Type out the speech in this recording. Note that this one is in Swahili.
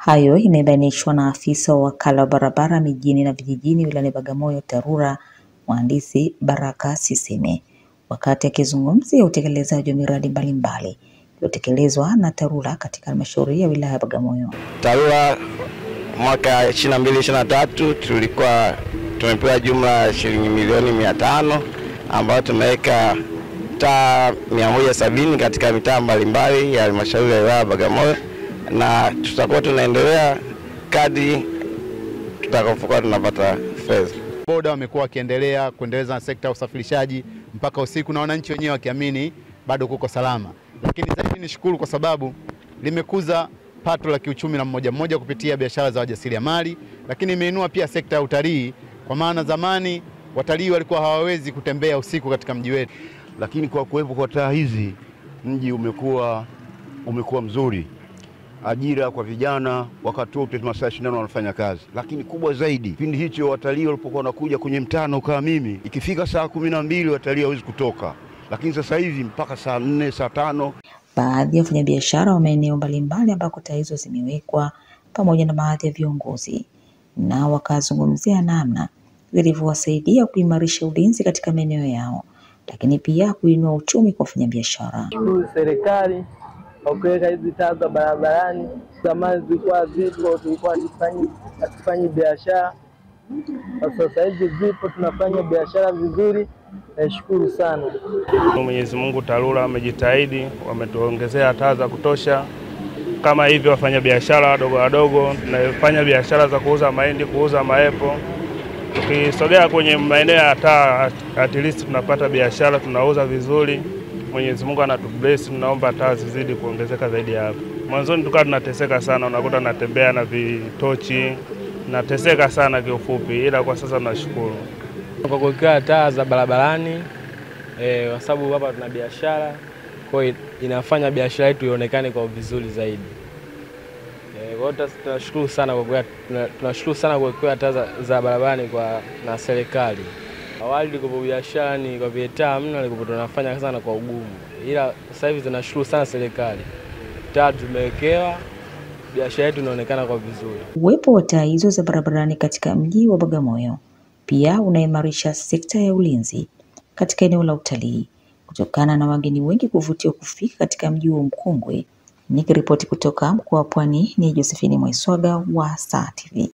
Hayo imebainishwa na afisa wa wakala wa barabara mijini na vijijini wilayani Bagamoyo TARURA, Mhandisi Baraka Sisime, wakati akizungumzia utekelezaji wa miradi mbalimbali iliyotekelezwa na TARURA katika halmashauri ya wilaya ya Bagamoyo. TARURA mwaka 22-23 tulikuwa tumepewa jumla shilingi milioni 500 ambayo tumeweka taa 170 katika mitaa mbalimbali ya halmashauri ya wilaya ya Bagamoyo, na tutakuwa tunaendelea kadri tutakapokuwa tunapata fedha. Boda wamekuwa wakiendelea kuendeleza sekta ya usafirishaji mpaka usiku na wananchi wenyewe wakiamini bado kuko salama. Lakini zaidi nishukuru kwa sababu limekuza pato la kiuchumi la mmoja mmoja kupitia biashara za wajasiriamali, lakini imeinua pia sekta ya utalii, kwa maana zamani watalii walikuwa hawawezi kutembea usiku katika mji wetu. Lakini kwa kuwepo kwa taa hizi mji umekuwa mzuri. Ajira kwa vijana wakati wote masaa 24 wanafanya kazi. Lakini kubwa zaidi, kipindi hicho watalii walipokuwa wanakuja kwenye mtano kama mimi, ikifika saa 12 watalii hawezi kutoka. Lakini sasa hivi mpaka saa 4, saa 5. Baadhi ya wafanyabiashara wa maeneo mbalimbali ambako taa hizo zimewekwa pamoja na baadhi ya viongozi na wakazungumzia namna zilivyowasaidia kuimarisha ulinzi katika maeneo yao, lakini pia kuinua uchumi kwa wafanyabiashara. Serikali kwa kuweka hizi taa za barabarani, zamani zilikuwa zipo, tulikuwa hatufanyi biashara. Sasa hivi zipo, tunafanya biashara vizuri. Nashukuru sana Mwenyezi Mungu. TARURA amejitahidi, wametuongezea taa za kutosha. Kama hivyo wafanya biashara wadogo wadogo, tunafanya biashara za kuuza mahindi, kuuza maepo. Tukisogea kwenye maeneo ya taa, at least tunapata biashara, tunauza vizuri. Mwenyezi Mungu anatubless, tunaomba taa zizidi kuongezeka zaidi ya hapo. Mwanzoni tukawa tunateseka sana, unakuta natembea na vitochi, nateseka sana kiufupi, ila kwa sasa nashukuru kwa kuweka taa za barabarani, kwa sababu hapa tuna biashara, kwa hiyo inafanya biashara yetu ionekane kwa vizuri zaidi. Kwa hiyo tunashukuru sana kwa tunashukuru sana kwa kuweka taa za barabarani kwa na serikali. Awali ilikuwa biashara ni kwa vile taa hamna, ilikuwa tunafanya sana kwa ugumu. Ila sasa hivi tunashukuru sana serikali. Taa tumewekewa, biashara yetu inaonekana kwa vizuri. Uwepo wa taa hizo za barabarani katika mji wa Bagamoyo pia unaimarisha sekta ya ulinzi katika eneo la utalii kutokana na wageni wengi kuvutiwa kufika katika mji huo mkongwe. Nikiripoti kutoka mkoa wa Pwani ni Josephine Mwaiswaga wa Star TV.